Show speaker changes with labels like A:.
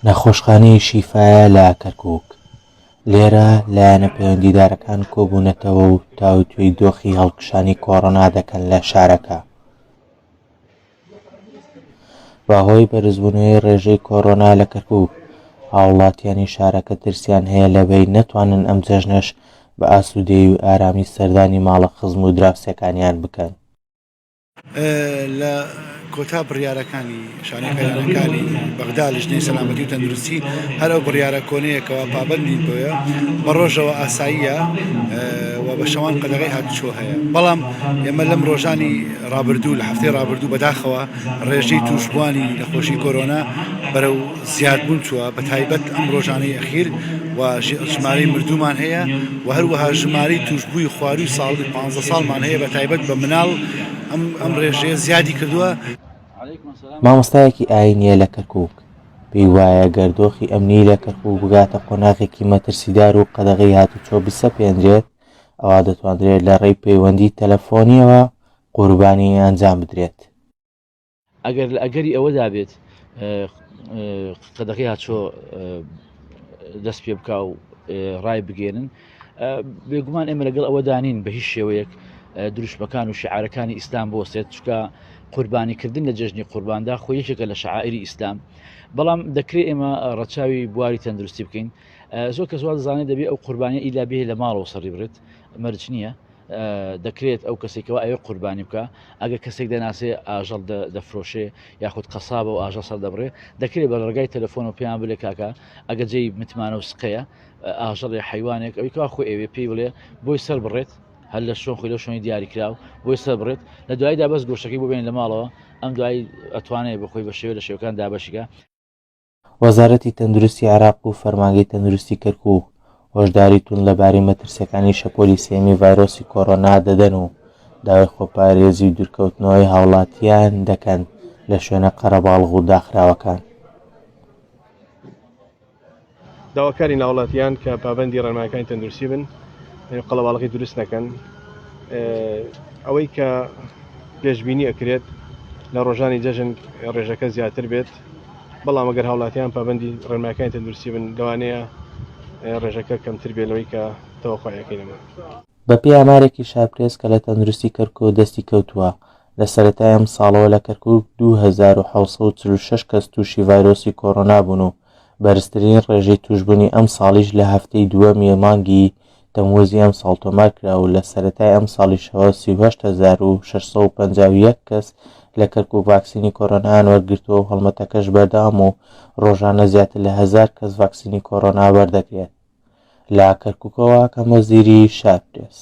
A: نەخۆشخانەی شیفایە لە کەرکوک. لێرە لایەنە پەیوەندیدارەکان کۆبوونەتەوە و تاوتوێی دۆخی هەڵکشانی کۆرۆنا دەکەن لە شارەکە. بەهۆی بەرزبوونەوەی ڕێژەی کۆرۆنا لە کەرکوک، هاوڵاتیانی شارەکە ترسیان هەیە لەوەی نەتوانن ئەم جەژنەش بە ئاسوودەیی و ئارامی سەردانی ماڵە خزم و دراوسێکانیان بکەن.
B: لە کۆتا بڕیارەکانی شانەی قەیرانەکانی بەغدا لیژنەی سەلامەتی و تەندروستی هەر ئەو بڕیارە کۆنەیە کەوا پابەندین بۆیە بە ڕۆژەوە ئاساییە و بە شەوان قەدەغەی هاتوچۆ هەیە بەڵام ئێمە لەم ڕۆژانی ڕابردوو لە هەفتەی ڕابردوو بەداخەوە ڕێژەی تووشبووانی نەخۆشی کۆرۆنا بەرەو زیادبوون چووە بە تایبەت ئەم ڕۆژانەی ئەخیر و ژمارەی مردوومان هەیە و هەروەها ژمارەی تووشبووی خوارووی ساڵی 15 ساڵمان هەیە بە تایبەت بە مناڵ ئەم ئەم ڕێژەیە زیادی کردووە.
A: مامۆستایەکی ئایینییە لە کەرکووک، پێی وایە گەر دۆخی ئەمنی لە کەرکووک بگاتە قۆناغێکی مەترسیدار و قەدەغەی هاتوچۆ بسەپێنرێت، ئەوا دەتواندرێت لە ڕێی پەیوەندی تەلەفۆنییەوە قوربانی ئەنجام بدرێت.
C: ئەگەر لە ئەگەری ئەوەدا بێت قەدەغەی هاچۆ دەست پێ بکا و ڕای بگەێنن بێگومان ئێمە لەگەڵ ئەوەدا نین بە هیچ شێوەیەک دروشمەکان و شعارەکانی ئیسلام بۆسێت چکە قوربانیکردن لە جەژنی قورباندا خۆ یەکێکە لە شعائری ئیسلام بەڵام دەکرێت ئێمە ڕەچاوی بواری تەندروستی بکەین زۆر کەس وا دەزانێت دەبێت ئەو قوربانیە ئیلا بێ لە ماڵەوە سەری بڕێت مەرج نییە دەکرێت ئەو کەسێک کەوا ئەوێ قوربانی بکە ئەگەر کەسێک دەناسێ ئاژەڵ دەفرۆشێ یاخود قەسابە و ئاژەڵ سەر دەبڕێ دەکرێت بە ڕێگای تەلەفۆن و پێیان بلێ کاکە ئەگە جێی متمانە و سقەیە ئاژەڵێ حیوانێک ئەوی کەوا خۆی ئەوێ پێی بڵێ بۆی سەر بڕێت هەر لە شۆن خۆی لە شوێنی دیاریکراو بۆی سەر بڕێت لە دواییدا بەس گۆشتەکەی بۆ بێن لە ماڵەوە ئەم دوایی ئەتوانێت بەخۆی بە شێوە لە شێوەکان دابەشیکە.
A: وەزارەتی تەندروستی عێراق و فەرمانگەی تەندروستی کەرکوک هۆشداری توند لەبارەی مەترسیەکانی شەپۆلی سێیەمی ڤایرۆسی کۆرۆنا دەدەن و داوای خۆپارێزی و دوورکەوتنەوەی هاوڵاتیان دەکەن لە شوێنە قەرەباڵغ و داخراوەکان.
D: داواکارین لە هاوڵاتیان کە پابەندی ڕێنمایەکانی تەندروستی بن قەڵەباڵغی دروست نەکەن ئەوەی کە پێشبینی ئەکرێت لە ڕۆژانی جەژن ڕێژەکە زیاتر بێت بەڵام ئەگەر هاوڵاتیان پابەندی ڕێنمایەکانی تەندروستی بن لەوانەیە ڕێژەکە کەمتر بێت لەوەی کە تەوەقوعی ئەکەین ئەمە.
A: بەپێی ئامارێکی شارپرێس کە لە تەندروستی کەرکوک دەستی کەوتووە، لە سەرەتای ئەمساڵەوە لە کەرکوک 2746 کەس تووشی ڤایرۆسی کۆرۆنا بوون و بەرزترین ڕێژەی تووشبوونی ئەمساڵیش لە هەفتەی دووەمی مانگی تەمموزی ئەمساڵ تۆمارکرا و لە سەرەتای ئەمساڵیشەوە 38651 کەس لە کەرکوک ڤاکسینی کۆرۆنایان وەرگرتووە و هەڵمەتەکەش بەردەوامە و ڕۆژانە زیاتر لە هەزار کەس ڤاکسینی کۆرۆنا وەردەگرێت. لە کەرکوکەوە کەموەزیری، شارپرێس.